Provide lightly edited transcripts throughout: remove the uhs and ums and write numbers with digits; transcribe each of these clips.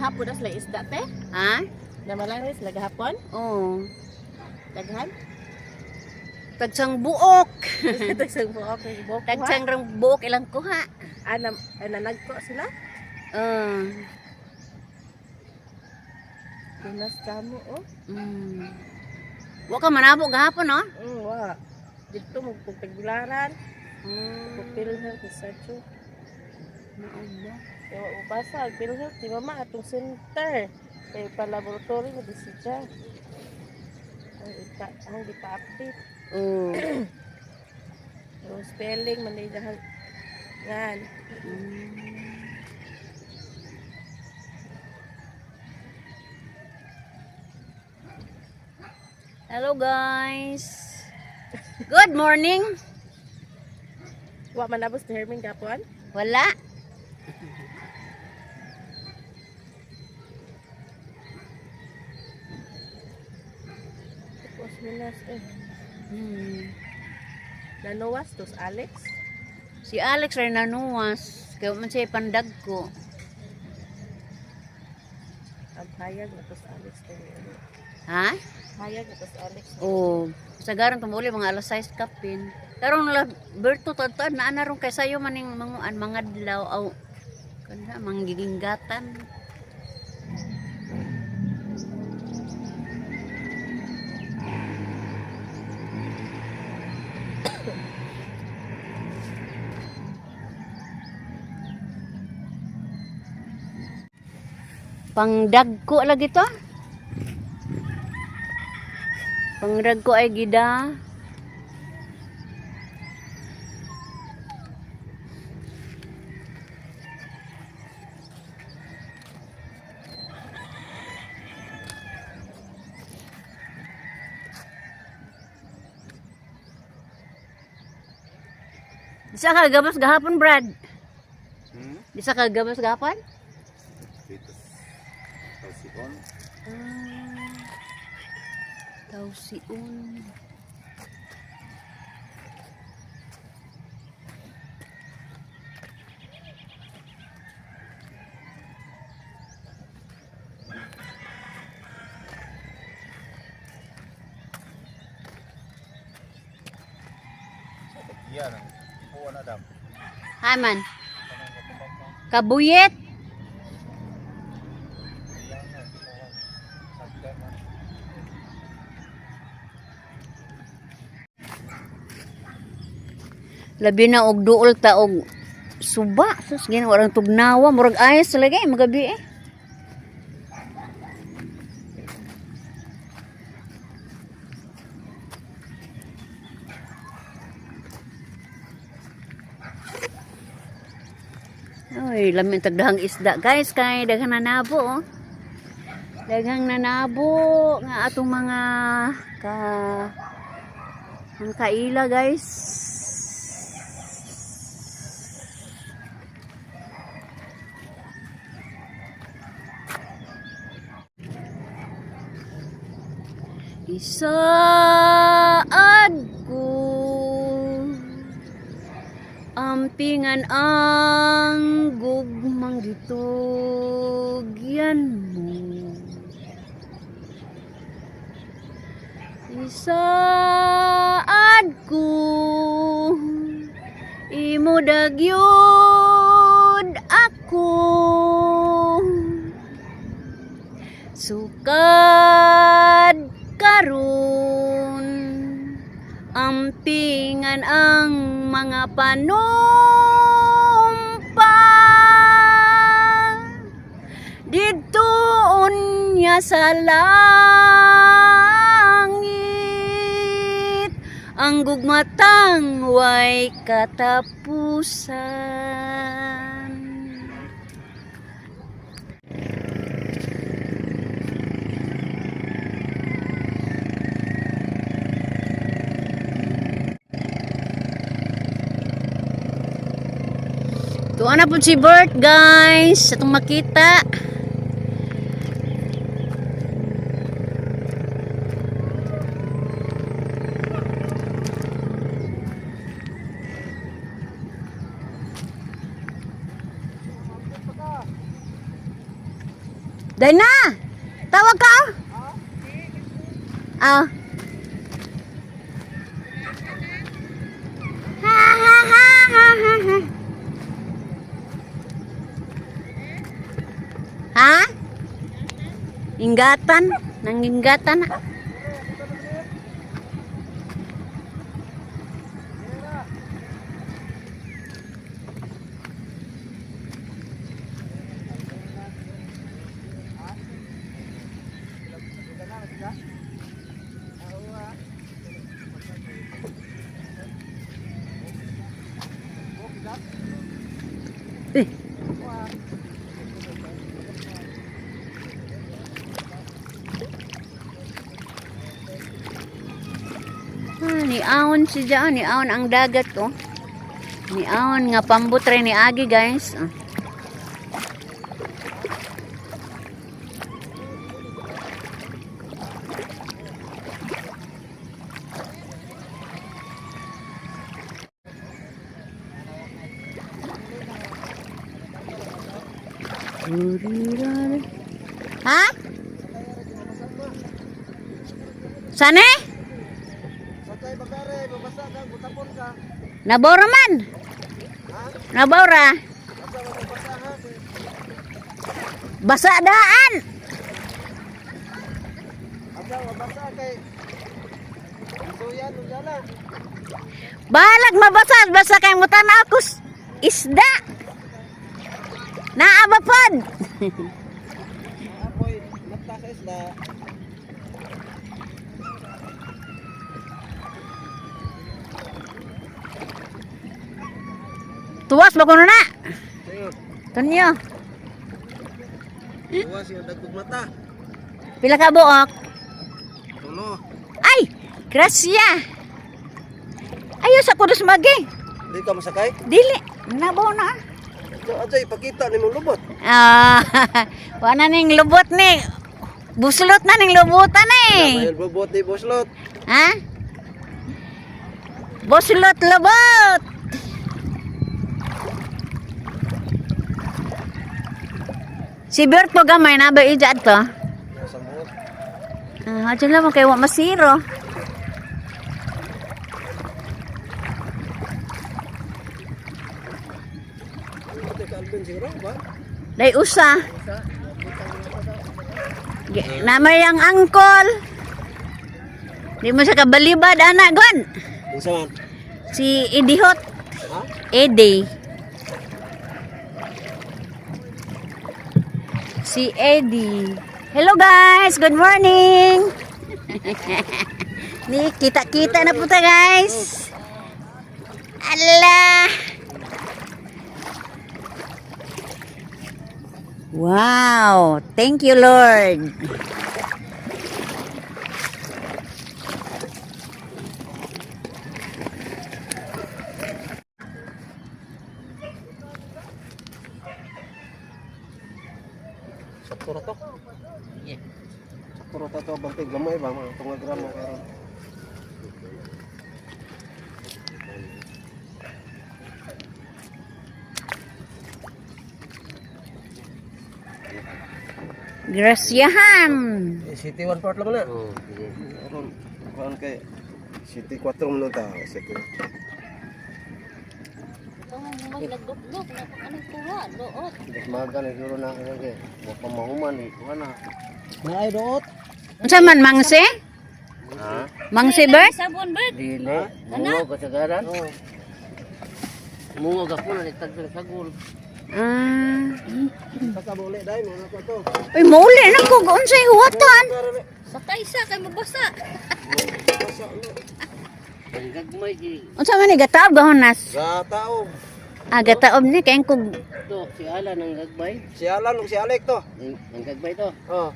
Gahapon na sila isda te. Ha? Namalangay sila gahapon. Oo. Daghan. Tagsang buok. Tagsang buok kay buok. Tagsang rang buok ilang kuha. Ana nagko sila. Pinas kamo oh. Wa ka manabo gahapon, no? Wa. Dito mo kung tagbilaran, kung PhilHealth ni Sancho. Mao ba? Kaya wa ubasa ang PhilHealth ni mama atong center. Kay pa laboratory mo di siya. Ang ika ang di pa update. Oo. Yung spelling man ni dahil ngan. Hello guys. Good morning. Wa man nabos ni Herming gapon. Wala. Tapos minas eh. Nanuwas tos Alex. Si Alex rin nanuwas. Kaya man siya pandag ko. Ang hayag na tos Alex kay ano. Ha? Hayag na tos Alex. Oo. Sagaran tumuli mga alas 6 kapin. Karon la Berto tad na ana ron kay sayo maning manguan mangadlaw aw kana manggiginggatan. Pangdagko lagi to. Pangdagko ay gida. Di sa ka gabas gahapon, Brad? Hmm? Di sa ka gabas gahapon? Dito sa Sion. Ah, Tawsiun. Sa Pagkiya ng Ipuan Adam. Haman. Kabuyet. Labi na og duol ta og suba. Sus gina warang tugnawa murag ayos talaga eh magabi eh. Uy, lami ang tagdahang isda guys kay daghang nanabo oh. Daghang nanabo nga atong mga ka ang kaila guys. Isaad ko ampingan ang gugmang gitugyan mo. Isaad ko imo dagyod ako sukad karon ampingan ang mga panumpa didto unya sa langit ang gugmatang way katapusan. Tuwa na po si Bert, guys. Atong makita. Day na! Tawag ka! Ah. Ha ha ha ha ha ha. Ha? Ingatan, nangingatan na. Eh. Ah, niaon si Jao, niaon ang dagat oh. Niaon nga pambutre ni Agi, guys. Ah. Ha? Sane? Sakay bakare, babasa ka, gutapon ka. Nabora man. Nabora. Asa mabasa ha? Basa daan. Asa mabasa kay Suyan ug jala. Balag mabasa, basa kay mutan ako isda. Naa ba pod? Apoy, mata sa isda. Tuwas ba kuno na? Sayo. Tunyo. Tuwas yung dagkog mata. Pila ka buok? Tulo. Ay, grasya. Ayo sa kudus magi. Di ka masakay? Dili, nabaw na. Ato, ato ipakita ni mong lubot. Ah, wala ning lubot ni. Buslot na ning lubutan eh. May lubot ni boslot. Ha? Buslot lubot. Si Bert po gamay na ba ija to? Sa muot. Ah, dyan lang kay wa masiro. Ate ka Alvin siguro ba? Day usa. Namay ang angkol. Di mo siya kabalibad, ana, gon. Unsa man? Si Idihot. Ha? Eddie. Si Eddie. Hello guys, good morning. Ni kita-kita na po ta guys. Ala. Wow, thank you Lord. Sakto ra to. Sakto ra to bantay gamay ba mga tunga gramo karon. Grasyahan. City 1 part lang na. Oo. Karon karon kay City 4 man ta, City. Maga na siguro na ako kay wa pa mahuman eh kuha na. Naay doot. Unsa man mangse? Ha? Mangse Bert? Dili. Mungo ka sagaran. Mungo ka po na nagtagtag sagol. Ah. Saka mo ulit dai mo na ko to. Uy, mauli na ko unsay huwatan. Sakay sa kay mabasa. Ang gagmay di Unsa man ni gataob gahon nas? Sa tao. Ah, gataob ni kay kog to si Alan ang gagmay. Si Alan ug si Alec to. Ang gagmay to. Oh.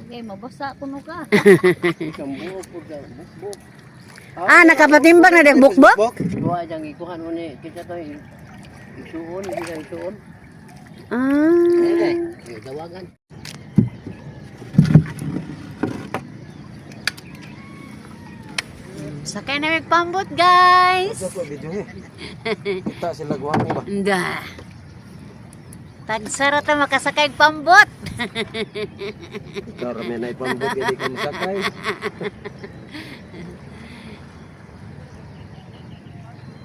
Okay, mabasa kuno ka. Isang buo po ka bukbuk. Ah, nakapatimbang na dek bukbok. Bok. Duha jang ikuhan mo ni kita to isuon di ka isuon. Ah. Sige, dawagan. Sakay na pambot, guys. Sa ko video eh. Kita sila gwapo ba? Anda. Tagsara ta makasakay og pambot. Ikaw ra may naipambot kay di ka masakay.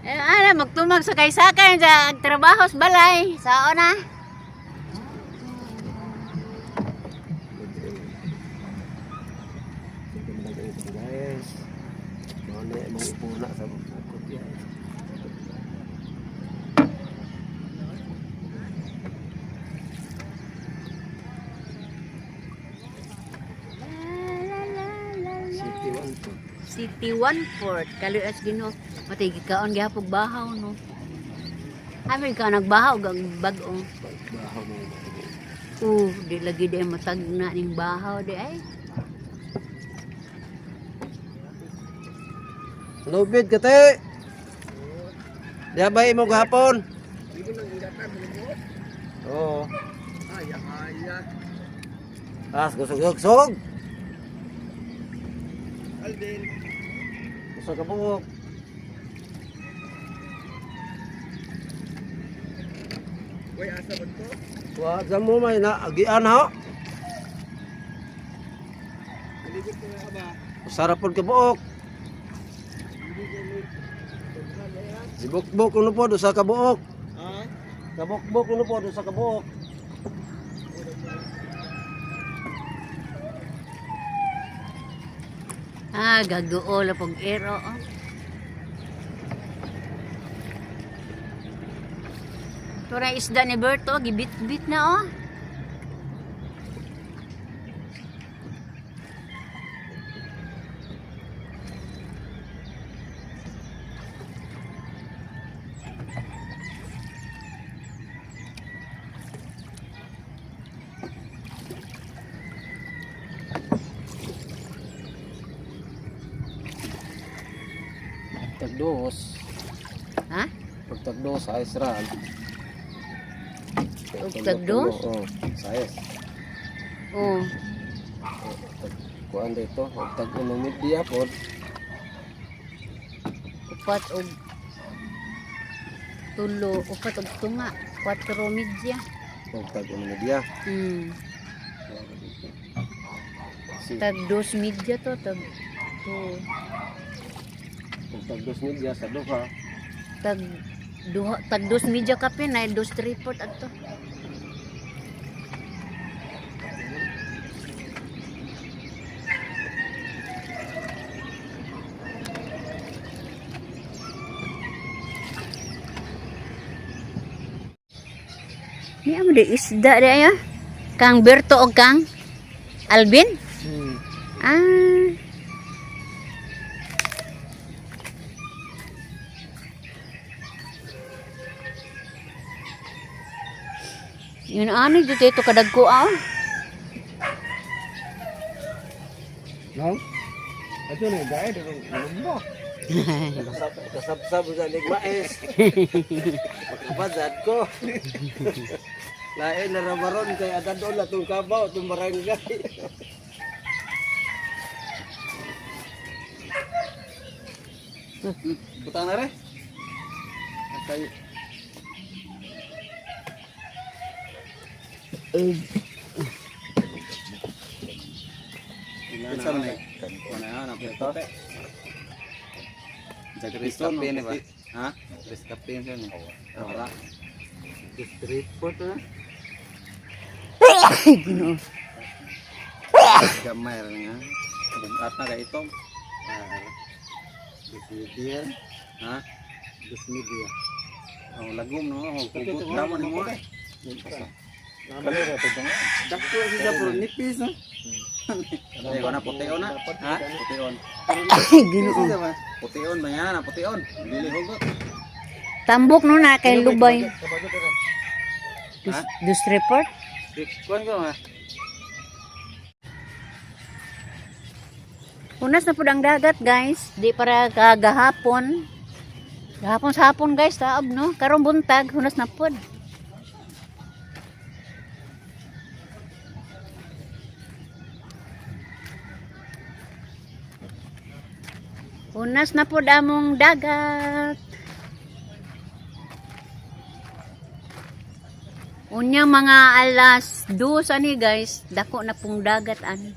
Eh, ana magtumag sakay-sakay sa trabaho sa balay. Sao na? Guys. Mao na imong ipuna sa bukod yan. City 1 po. City 1-4. Kaluas Ginoo. Matay gikaon gihapon bahaw no. Ami ka nagbahaw gang bag-o. Bahaw mo. Di lagi di matag na ning bahaw di ay. Lubid ka te. Diabay mo gahapon. Oo. Ah, sug sug sug. Alvin. Gusto ka buhok. Uy, asa ba to? Wa sa mo may na agian ha. Naligot ko nga ba? Usara pod ka buok. Sibukbok kuno pod usa ka buok. Ha? Kabukbok kuno pod usa ka buok. Ah, gaguol la pag ero. Oh. Tura isda ni Berto, gibit-bit na oh. Tagdos. Ha? Pag tagdos ayos ra. Og tagdos? Oo, sayas. Oh. Kuan dito, og tag uno media pod. Upat og tulo, upat og tunga, 4 media. Og tag uno media. Si Tag dos media to, tag to, og tag dos media sa duha. Tag duha, tag dos media kape na dos tripod adto. Ni amo di isda di ayo. Kang Berto o kang Alvin? Ah. Yun ano dito ito kadagko ah. No? Ato na dai do lumbo. Kasabsab sa ligmaes. Makabazad ko. Lain na rabaron kay adadol atong kabaw atong barangay. Butang na re. Kay Kinsa man eh? Wala na puti. Kristo no. Ba? Ha? Kristo siya ni. Wala. Street food na. Ginoo. Gamay ra nga. Bugat na kay itong. Media. Ha? Dos media. Ang lagom no, ang hugot damo ni mo. Dakto siya puro nipis no. Ay, wala pution na. Ha? Pution. Ginoo. Pution ba yan? Pution. Dili hugot. Tambok no na kay lubay. Ha? Dos report. Kuan ko ma. Unas na pud ang dagat, guys. Di para kagahapon. Gahapon sa hapon, guys, taob no. Karong buntag, hunas na pud. Hunas na pud among dagat. Unya mga alas 2 ani, guys, dako na pong dagat ani.